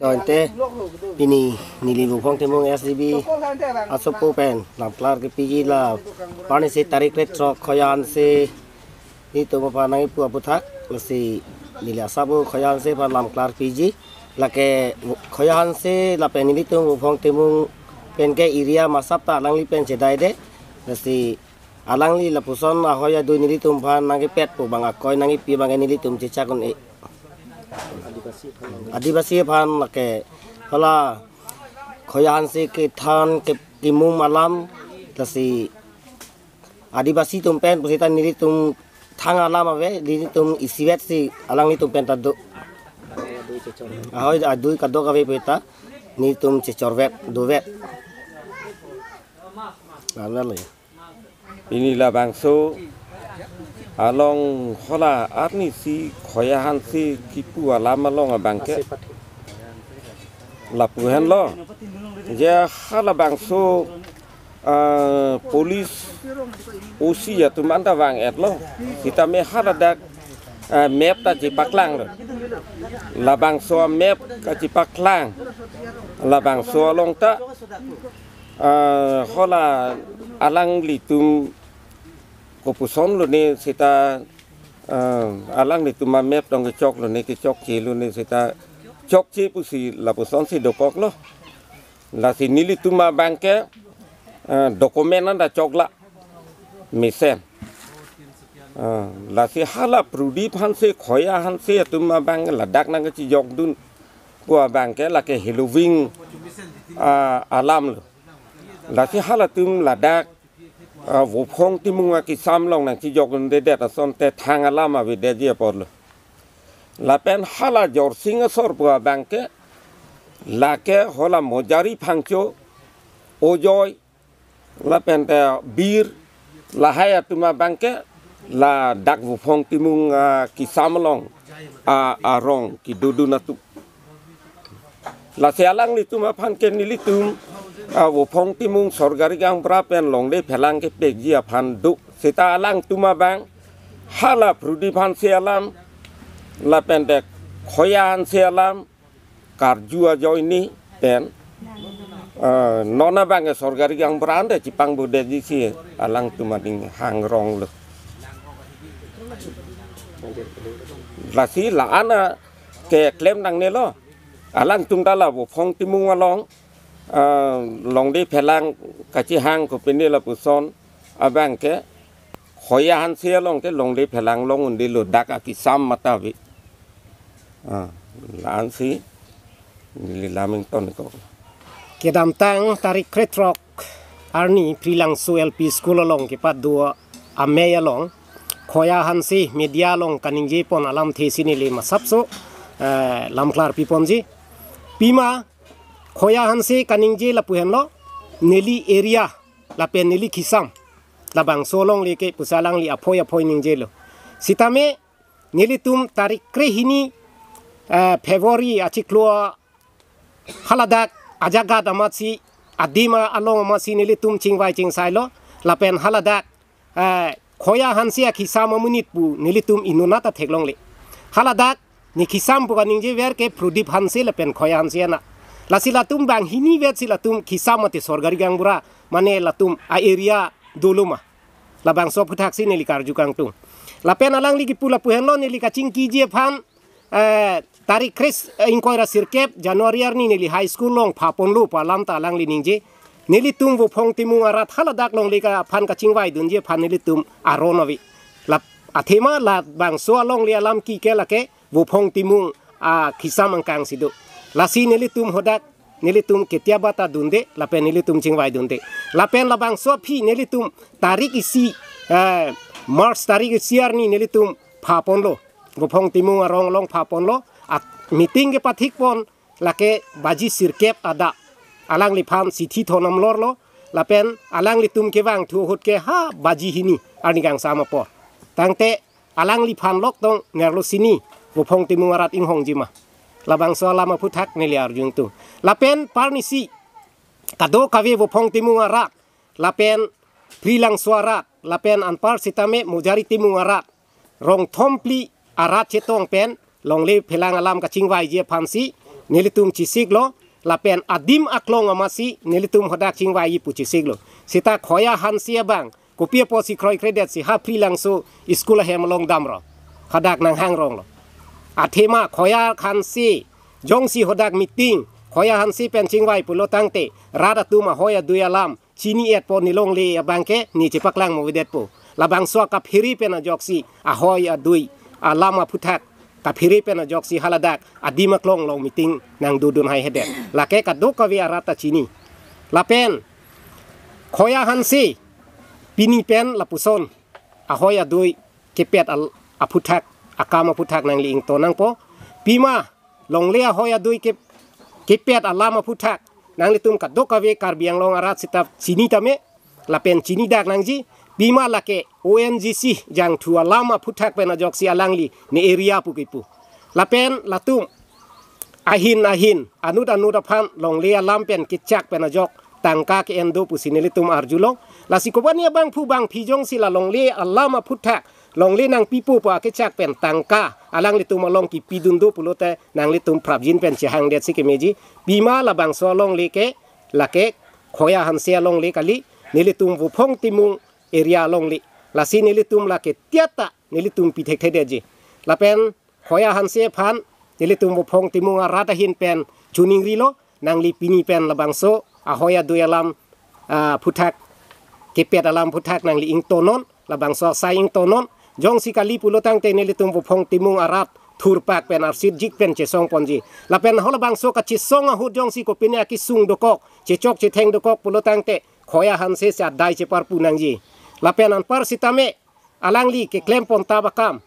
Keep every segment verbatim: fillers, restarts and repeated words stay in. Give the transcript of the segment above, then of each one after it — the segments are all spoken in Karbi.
Ante pini neli Buphong Timung S D B asopo pen lamklar kepiji la arnisi tarik krethrok Khoya Hanse nelitum aphan nangkipu aputhak, lasi neli asopo Khoya Hanse aphan lamklar piji. Lake Khoya Hanse lapen nelitum Buphong Timung pen ke area masap ta alangli pen chedai de. Lasi alangli lapuson ahoi adui nelitum aphan nangkepet pu abang akoi nangkipi abang nelitum chechak un-e. Adivasi aphan lake hala Khoya Hanse kethan ke kimum alam, lasi Adivasi atum pen pusita nelitum thang alam ave, nelitum isivet si alanglitum pen ta do. Ahoi adui kadokave pusita nelitum chechorvet, dovet. Alam lo ya. Pini labangso along hala arnisi Khoya Hanse kipu alam along abang ke lapu henlo. Je halabangso, ah, police O C atum anta vang-etlo. Sitame haladak, ah, map ta chepaklang lo. Labangso map kachepaklang. Labangso along ta, ah, hala alanglitum kopuson lone sita, ah, alanglitum amap tong kechok lone, kechokche lone sita chokche pusi lapusonsi dokoklo. Lasi nelitum abang ke, ah, document anta chokla mesen. Ah, lasi hala Pradip Hanse, Khoya Hanse atum abang ladak nangkachijokdun pu abang ke lake heloving, ah, alam lo. Lasi halatum ladak, ah, Buphong Timung akisam along nangchijokdundedet asonte thang alam avedetji apotlo. Lapen hala Jorsing asor pu abang ke lake hala Mojari Phangcho, Ojoi, lapen te Bir, lahai atum abang ke ladak Buphong Timung, ah, kisam along, ah, arong kedodun atum. Lasi alanglitum aphan ke nelitum, ah, Buphong Timung sorkari gaonbura pen longle phelang kepekji aphan do. Sita alangtum abang hala Pradip Hanse alam lapen te Khoya Hanse alam karju ajoine pen, ah, non abang ke sorkari gaonbura anta chepangbodeji si alangtum aning hangrong lo. Lasi la-an a keklem nangnelo. Alangtum ta la Buphong Timung along, ah, longle phelang kachihang kopine lapuson abang ke Khoya Hanse along ke longle phelang long un-elo, dak akisam mata ave. Ah, la-ansi neli lamington ko. Kedamtang tarik krethrok arni Phrilangso L P School along kepado amei along Khoya Hanse media along kaningjepon alamthe si neli masapso, eh, lamklar piponji. Pima Khoya Hanse kaningje lapu henlo, neli area lapen neli kisam labangso alongle ke pusi alangli aphoi aphoi ningjelo. Sitame nelitum tarik krehini, eh, February achiklo haladak ajagat amatsi, adim along amatsi nelitum chingvai chingsailo, lapen haladak, eh, Khoya Hanse akisam amonit pu nelitum inut anta theklongle. Haladak ne kisam pu kaningjever ke Pradip Hanse lapen Khoya Hanse anat. Lasi latum banghini vetsi latum kisam mate sorkari gaonbura, mane latum a-area dolo ma. Labangso aphuthaksi neli karju kangtung. Lapen alangli kipu lapu henlo, neli kachingkiji aphan, eh, tarik kres, eh, ingkoi ra sirkep January arni neli high school along phaponlo pu alam ta alangli ningje. Nelitum Buphong Timung arat haladak longle aphan kachingvaidunji aphan nelitum aron ave. Lap athema labangso alongle alam ki ke lake Buphong Timung akisam angkang si do. Lasi nelitum hadak nelitum ketiaba ta dunde, lapen nelitum chingvaidunde. Lapen labangso aphi nelitum tarik isi, eh, March tarik isi arni nelitum phaponlo. Buphong Timung arong along phaponlo. At meeting kepathikpon lake baji sirkep adap. Alangliphan sithi thonam lorlo. Lapen alanglitum kevangthu ahut ke ha baji hini arni kangsam apor. Tangte alangliphan lok tong nerlo sini Buphong Timung arat inghongji ma. Labangso alam aphuthak neli arju ingtung. Lapen parnisi kadokave Buphong Timung arat, lapen Phrilangso arat, lapen anpar sitame Mojari Timung arat, rong thom phli arat chetong pen longle phelang alam kachingvaiji aphansi nelitum chesiklo, lapen adim aklong amatsi nelitum hadak chingvai pu chesiklo. Seta Khoya Hanse abang kopi apotsi kroikredet si ha Phrilangso school ahem along damrong, hadak nanghang ronglo. Athema Khoya Hanse jongsi hadak meeting Khoya Hanse pen chingvai pulo tangte rat atum ahoi adui alam chini-etpo, ne longle abangke ne chepaklang movedetpo. Labangso kaphere pen ajoksi ahoi adui alam aphuthak kaphere pen ajoksi haladak adim aklong along meeting nangdodun haihedet. Lake kadokave arat ta chini. Lapen Khoya Hanse pini pen lapuson ahoi adui kepet al-, aphuthak, akam aphuthak nangli ington nangpo. Pima longle ahoi adui ke, kepet alam aphuthak nanglitum kadokave Karbi Anglong arat seta chini tame, lapen chinidak nangji. Pima lake O N G C jangthu alam aphuthak pen ajoksi alangli ne area pu kipu. Lapen latum ahin ahin, anut anut aphan longle alam pen kechak pen ajok tangka ke-en do pusi nelitum arjulong. Lasi kobani abangphu bangphi jongsi la longle alam aphuthak longle nangpipo pu akechak pen tangka alanglitum along kipidun do pulote nanglitum prapjin pen chehangdetsi kemeji. Pima labangso alongle ke lake Khoya Hanse alongle kali, nelitum Vophong Timung area alongle. Lasi nelitum lake tiata nelitum pi thekthedetji. Lapen Khoya Hanse aphan nelitum Vophong Timung arat ahin pen choningrilo, nangli pini pen labangso ahoi adui alam, ah, aphuthak, kepet alam aphuthak nangli ingtonnon, labangso asai ingtonnon. Jongsi kali pulo tangte nelitum Vophong Timung arat thurpak pen arsitjik pen chesongponji. Lapen halabangso kachesong ahut jongsi kopine akesung dokok, chechok chetheng dokok pulo tangte Khoya Hanse si adai cheparpu nangji. Lapen anpar sitame alangli keklempon tap akam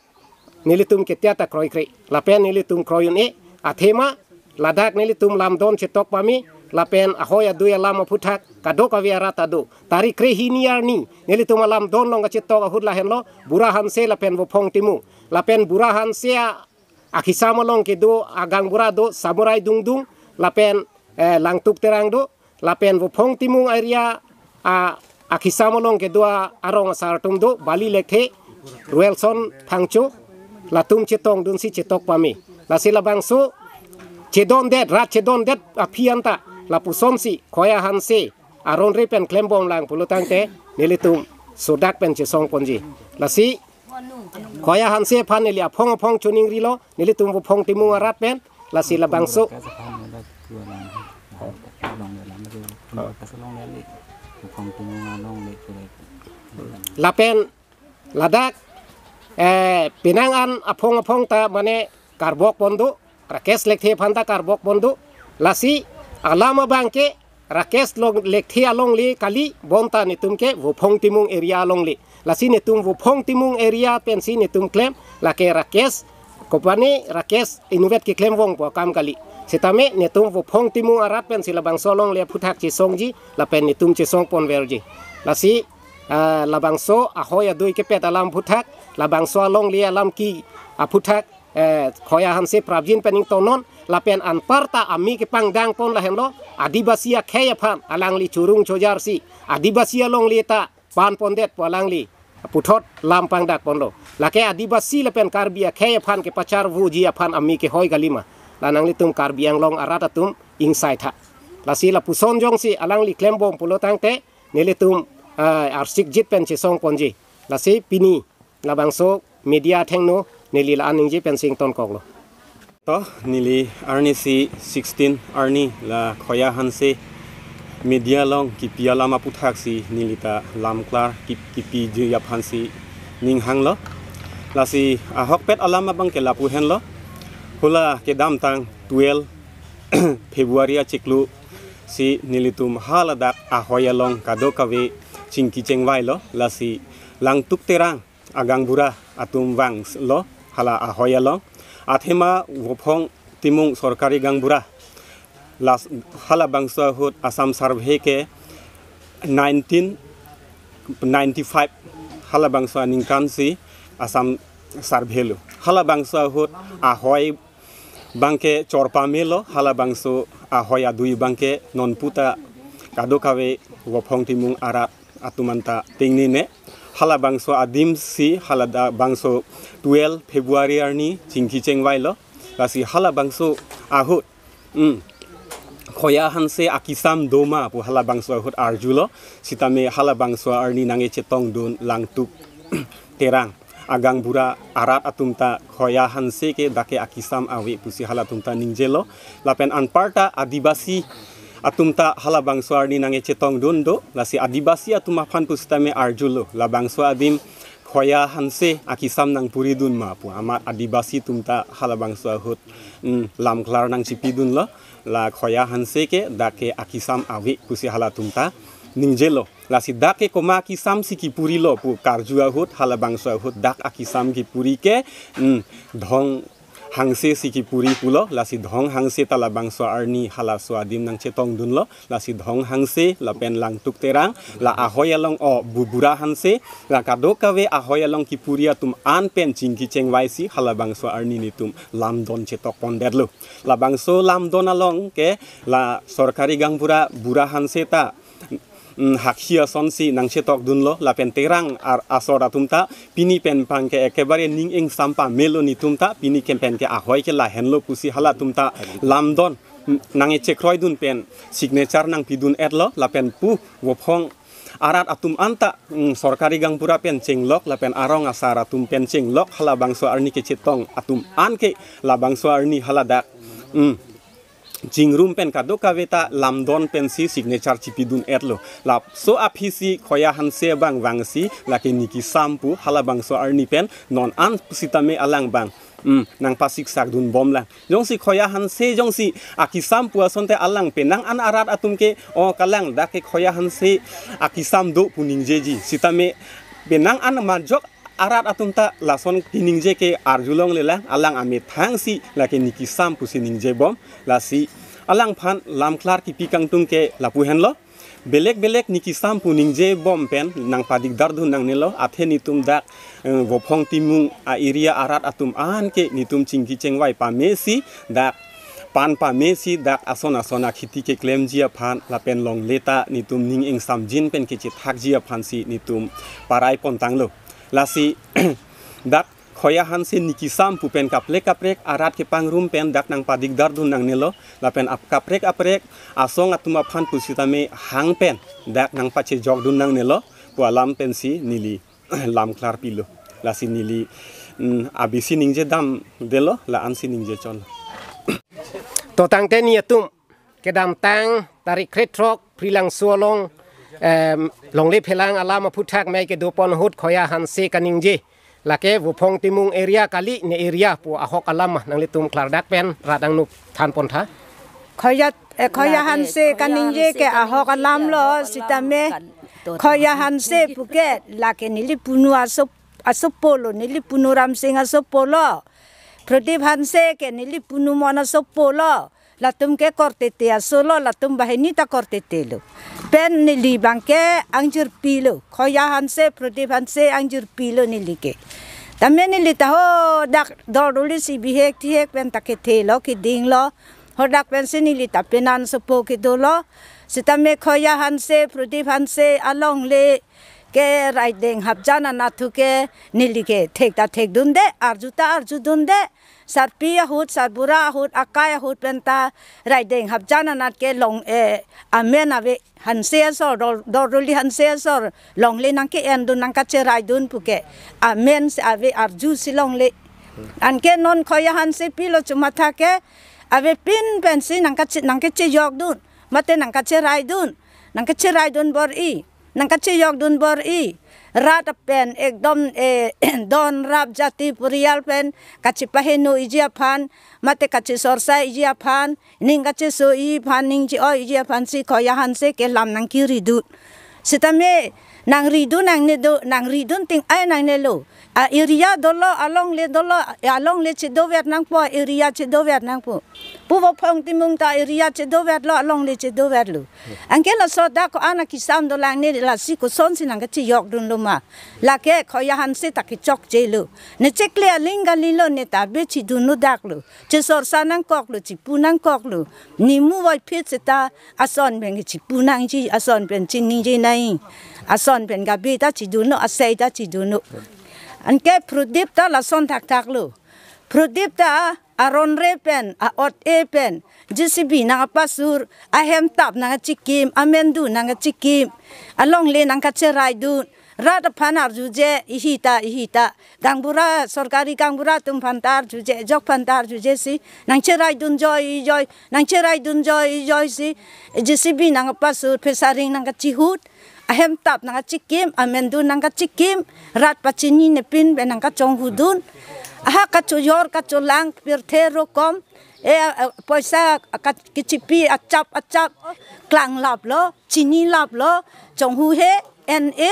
nelitum ke tiata kroikre. Lapen nelitum kroi un-e, athema ladak nelitum lamdon chetok pame, lapen ahoi adui alam aphuthak kadokave arat ta do. Tarik krehini arni nelitum alamdon along kachetok ahut lahenlo, Bura Hanse lapen Vophong Timung. Lapen Bura Hanse a-, akisam along kedo agaonbura do Samurai Dungdung, lapen, eh, Langtuk Terang do, lapen Vophong Timung area a, akisam along kedo arong asar atum do, Bali Lekthe, Ruelson Phangcho, latum chetongdunsi chetok pame. Lasi labangso chedondet, rat chedondet aphi anta lapusonsi Khoya Hanse aron re pen klembomlang pulo tangte nelitum sodak pen chesongponji. Lasi Khoya Hanse aphan neli aphong aphong choningrilo, nelitum Vophong Timung arat pen, lasi labangso. Lapen ladak, eh, penang an aphong aphong ta mane karbokpon do, Rakesh Lekthe aphan ta karbokpon do. Lasi alam abangke Rakesh long, Lekthe alongle kali, bonta netum ke Vophong Timung area alongle. Lasi netum Vophong Timung area pensi netum klem, lake Rakesh, kopane Rakesh inutvet keklem vongpo akam kali. Sitame netum Vophong Timung arat pensi labangso alongle aphuthak chesongji, lapen netum chesongponverji. Lasi, ah, labangso ahoi adui kepet alam aphuthak, labangso alongle alam ke aphuthak, eh, Khoya Hanse prapjin pen ingtonnon, lapen anparta ami kepangdangpon lahenlo, Adivasi akhei aphan alangli churung chojarsi Adivasi alongle ta panpondet pu alangli puthot lam pangdakponlo. Lake Adivasi lapen Karbi akhei aphan kepacharvoji aphan ami kehoi kalima. La nanglitum Karbi Anglong arat atum ingsaitha. Lasi lapuson jongsi alangli klembom pulo tangte nelitum, ah, arsikjit pen chesongponji. Lasi pini labangso media athengno neli la-an ningje pensi ingtonkoklo. To, neli arni si sixteen arni la Khoya Hanse media along kipi alam aputhaksi neli ta lamklar kip-, kipiji aphansi ninghanglo. Lasi ahokpet alam abangke lapu henlo. Hula kedamtang twelve February achiklo si nelitum haladak ahoi along kadokave chingki chengvailo. Lasi Langtuk Terang agaonbura atum vanglo hala ahoi along. Athema Vophong Timung sorkari gaonbura. Las-, halabangso ahut Assam Survey ke nineteen ninety-five halabangso aningkan si Assam Survey lo. Halabangso ahut ahoi abangke chorpamelo, halabangso ahoi adui abangke nonputa kadokave Vophong Timung arat atum anta tingnine. Halabangso adimsi halabangso twelve February arni chingki chengvailo. Lasi halabangso ahut Hmm. Khoya Hanse akisam doma pu halabangso ahut arjulo, sitame halabangso arni nangkechetongdun Langtuk Terang agaonbura arat atum ta Khoya Hanse ke dak ke akisam ave pusi halatum ta ningjelo. Lapen anparta Adivasi atum ta halabangso arni nangkechetongdun do, lasi Adivasi atum aphan pusitame arjulo, labangso adim Khoya Hanse akisam nangpuridun ma pu amat Adivasi atum ta halabangso ahut, mm, lamklar nangchipidunlo, la Khoya Hanse ke dak ke akisam ave pusi halatum ta ningjelo. Lasi dak ke komat akisam si kipurilo pu karju ahut, halabangso ahut dak akisam kipuri ke, mm, Dhong Hanse si kipuri pulo, lasi Dhong Hanse ta labangso arni halaso adim nangchetongdunlo, lasi Dhong Hanse lapen Langtuk Terang, la ahoi along o Bubura Hanse, la kadokave ahoi along kipuri atum an pen chingki chengvai si halabangso arni netum lamdon chetokpondetlo. Labangso lamdon along ke la sorkari gaonbura Bura Hanse ta, mm, hakhi asonsi nangchetokdunlo, lapen Terang ar-, asor atum ta pini pen abang ke ekebare ning ingsam pamelo netum ta, pini ke pen ke ahoi ke lahenlo pusi halatum ta lamdon, mm, nangkechekroidun pen signature nangpidun-etlo, lapen pu Vophong arat atum anta, mm, sorkari gaonbura pen chenglok lapen arong asar atum pen chenglok halabangso arni kechetong atum an ke labangso arni haladak, mm, chingrum pen kadokave ta lamdon pensi signature chipidun-etlo. Laso aphisi Khoya Hanse abang vangsi lake neli kisam pu halabangso arni pen non an sitame alang abang, mm, nangpasiksakdunbomlang. Jongsi Khoya Hanse jongsi akisam pu asonte alang penang an arat atum ke, o kalang dak ke Khoya Hanse akisam do pu ningjeji. Sitame penang an majok arat atum ta lason kiningje ke arjulonglelang, alang amethang si lake neli kisam pusi ningjebom, lasi alangphan lamklar kipi kangtung ke lapu henlo. Belek belek neli kisam pu ningjebom pen nangpadikdardun nangnelo, athe netum dak, eh, Vophong Timung a-area arat atum an ke netum chingki chengvai pamesi, dak pan pamesi, dak ason ason akheti keklemji aphan lapen longle ta netum ning ingsamjin pen kechethakji aphansi netum parai pontanglo. Lasi dak Khoya Hanse neli kisam pu pen kaplek kaprek arat kepangrum pen dak nangpadikdardun nangnelo, lapen ap kaprek kaprek asong atum aphan pusitame hang pen dak nangpachejokdun nangnelo pu alam pensi neli lamklar pilo. Lasi neli, mm, abisi ningjedamdelo, la-ansi ningjechon. To tangte nelitum kedamtang tarik krethrok Phrilangso along, em, longle phelang alam aphuthak mei kedopon ahut Khoya Hanse kaningje. Lake Vophong Timung area kali, ne area pu ahok alam nanglitum klardak pen rat angno thanpon tha. Khoya, eh, Khoya Hanse kaningje ke ahok alam lo, sitame Khoya Hanse puke lake neli punu aso, asopo lo, neli punu Ramsing asopo lo. Pradip Hanse ke neli punu mon asopo lo. Latum ke korte te aso lo, latum banghini ta korte te lo. Pen neli abangke angjirpi lo. Khoya Hanse, Pradip Hanse angjirpi lo neli ke. Tame neli ta ho dak Dordoli si bihek thihek pen ta kethe lo, keding lo. Hadak pensi neli ta penan sopo kedo lo. Sitame Khoya Hanse, Pradip Hanse alongle ke raideng hapjan anat thu ke neli ke thek ta thekdunde, arju ta arjudunde. Sarpi ahut, sarbura ahut, akai ahut pen ta raideng hapjan anat ke long, eh, amen ave, Hanse asor, Dor-, Dordoli Hanse asor longle nangke-endun, nangkacheraidun puke. Amen si ave, arjusi longle. Anke non Khoya Hanse pilo chomatha ke, avepin pensi nangkache-, nangkechejokdun, mate nangkacheraidun, nangkacheraidun bor-i, nangkachejokdun bor-i. Rat pen ekdom, eh, don rap jati purial pen kachepaheno-iji aphan, mate kachesorsa-iji aphan, ning kacheso-i aphan, ning che-oi-iji aphansi Khoya Hanse ke lam nangkeridun. Sitame nangridun nangne do, nangridun ting-ai nangnelo. A-area dolo, alongle dolo, alongle chedover nangpo, area chedover nangpo. Pu Vophong Timung ta area chedover lo, alongle chedover lo. Anke laso dak ko-an akisam dolang ne, lasi kosonsi nangkachejokdun lo ma. Lake Khoya Hanse ta kechokche lo. Ne chekle aling kali lo, ne ta be chedun lo dak lo. Chesorsa nangkok lo, chepu nangkok lo. Nimu voiphit seta ason pen chipu nangji, ason pen chiningje nai. Ason pen gabe ta chedun lo, asai ta chedun lo. Anke Pradip ta lason thakthak lo. Pradip ta aron re pen, a-ot e pen, J C B nangkapasur, ahem tap nangkachikim, amendu nangkachikim, alongle nangkacheraidun, rat aphan arjuje, ihi ta, ihi ta, gaonbura, sorkari gaonbura atum aphan ta arjuje, jok aphan ta arjuje si, nangcheraidun joi, joi, nangcheraidun joi, joi si, J C B nangkapasur, phesaring nangkachihut, ahem tap nangkachikim, amendu nangkachikim, rat pachinine pin pen nangkachonghudun. Aha kachojor kacholang pirthe rokom, e, e, poisa ka-, kichipi achap achap, klanglaplo, chinilaplo, chonghu he, en e,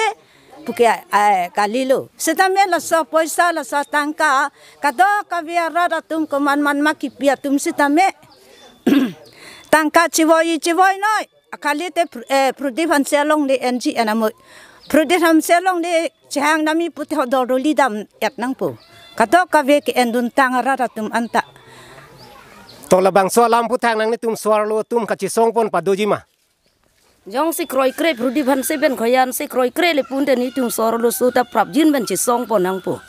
puke, ai, kalilo. Sitame laso poisa laso tangka, kadokave arat atum komanman ma kipi atum sitame. Tangka chivoi, chivoinoi. Akhali te Pr-, eh, Pradip Hanse alongle N G N amoi. Pradip Hanse alongle chehang nami pute hodor doli dam et nangpo. Kadokave ke-enduntang arat atum anta. To labangso alam aphuthak nanglitum so-arlo atum kachisongpon padoji ma? Jongsi kroikre Pradip Hanse pen khoyan si kroikre le pute nelitum so-arlo so ta prapjin pen chisongpon nangpo.